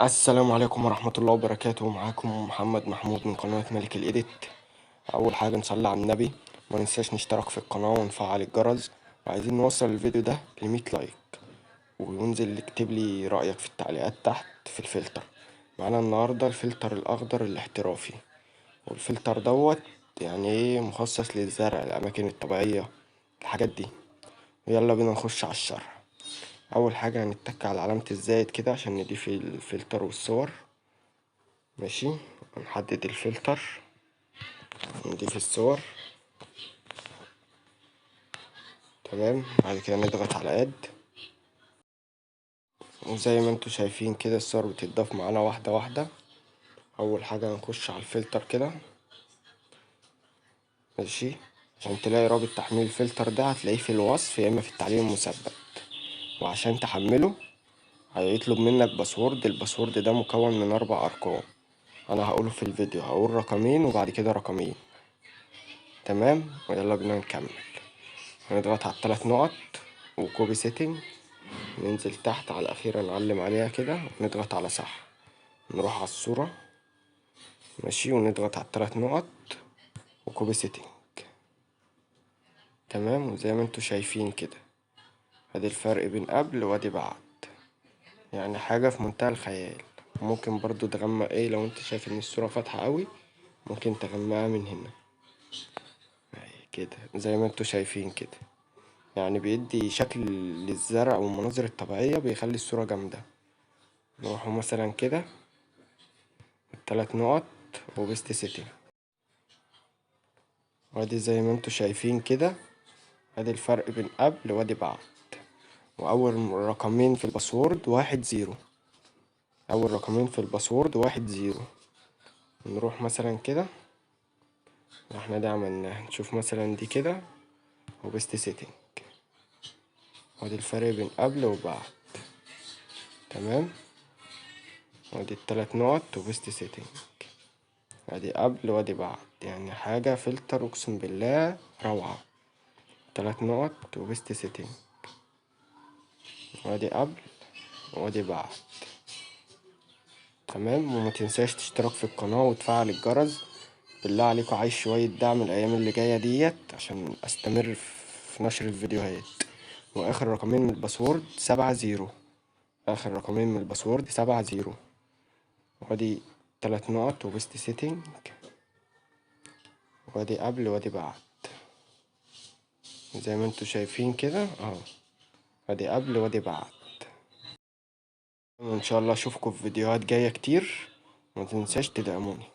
السلام عليكم ورحمة الله وبركاته. معاكم محمد محمود من قناة ملك ال edit. أول حاجة نصلي على النبي، ما ننساش نشترك في القناة ونفعل الجرس، وعايزين نوصل الفيديو ده ل100 like، وانزل اكتب لي رأيك في التعليقات تحت في الفلتر. معانا النهاردة الفلتر الأخضر الاحترافي، والفلتر دوت يعني ايه مخصص للزرع، الأماكن الطبيعية، الحاجات دي. يلا بينا نخش على الشرح. اول حاجه هنتك على علامه الزائد كده عشان نضيف الفلتر والصور. ماشي، نحدد الفلتر، نضيف الصور، تمام. بعد كده نضغط على add، وزي ما انتوا شايفين كده الصور بتتضاف معانا واحده واحده. اول حاجه هنخش على الفلتر كده، ماشي. عشان تلاقي رابط تحميل الفلتر ده هتلاقيه في الوصف يا اما في التعليق المثبت. وعشان تحمله هيطلب منك password. ال password ده مكون من 4 ارقام، انا هقوله في الفيديو، هقول رقمين وبعد كده رقمين، تمام. ويلا بينا نكمل. هنضغط على ال3 نقط و copy setting، ننزل تحت على الاخيره نعلم عليها كده ونضغط على صح، نروح على الصوره، ماشي، ونضغط على ال3 نقط و copy setting، تمام. وزي ما انتوا شايفين كده ادي الفرق بين قبل وادي بعد، يعني حاجة في منتهى الخيال. ممكن برضو تغمق ايه لو انت شايف ان الصورة فاتحة قوي، ممكن تغمقها من هنا كده زي ما انتوا شايفين كده، يعني بيدي شكل للزرع والمناظر الطبيعية، بيخلي الصورة جامدة. نروحوا مثلا كده ال3 نقط و paste setting، وادي زي ما انتوا شايفين كده ادي الفرق بين قبل وادي بعد. واول رقمين في ال password 1 0، اول رقمين في ال password 1 0. نروح مثلا كده، احنا ده عملناه، نشوف مثلا دي كده و paste setting، وادي الفرق بين قبل وبعد، تمام. وادي ال3 نقط و paste setting، ادي قبل وادي بعد، يعني حاجة فلتر اقسم بالله روعة. 3 نقط و paste setting، وادي قبل وادي بعد، تمام. وما تنساش تشترك في القناة وتفعل الجرس، بالله عليكم عايز شوية دعم الايام اللي جاية ديت عشان استمر في نشر الفيديوهات. واخر رقمين من ال password 7 0، اخر رقمين من ال password 7 0. وادي 3 نقط و paste setting، وادي قبل وادي بعد زي ما انتوا شايفين كده اهو، ادي قبل وادي بعد. وان شاء الله اشوفكم في فيديوهات جاية كتير، ما تنساش تدعموني.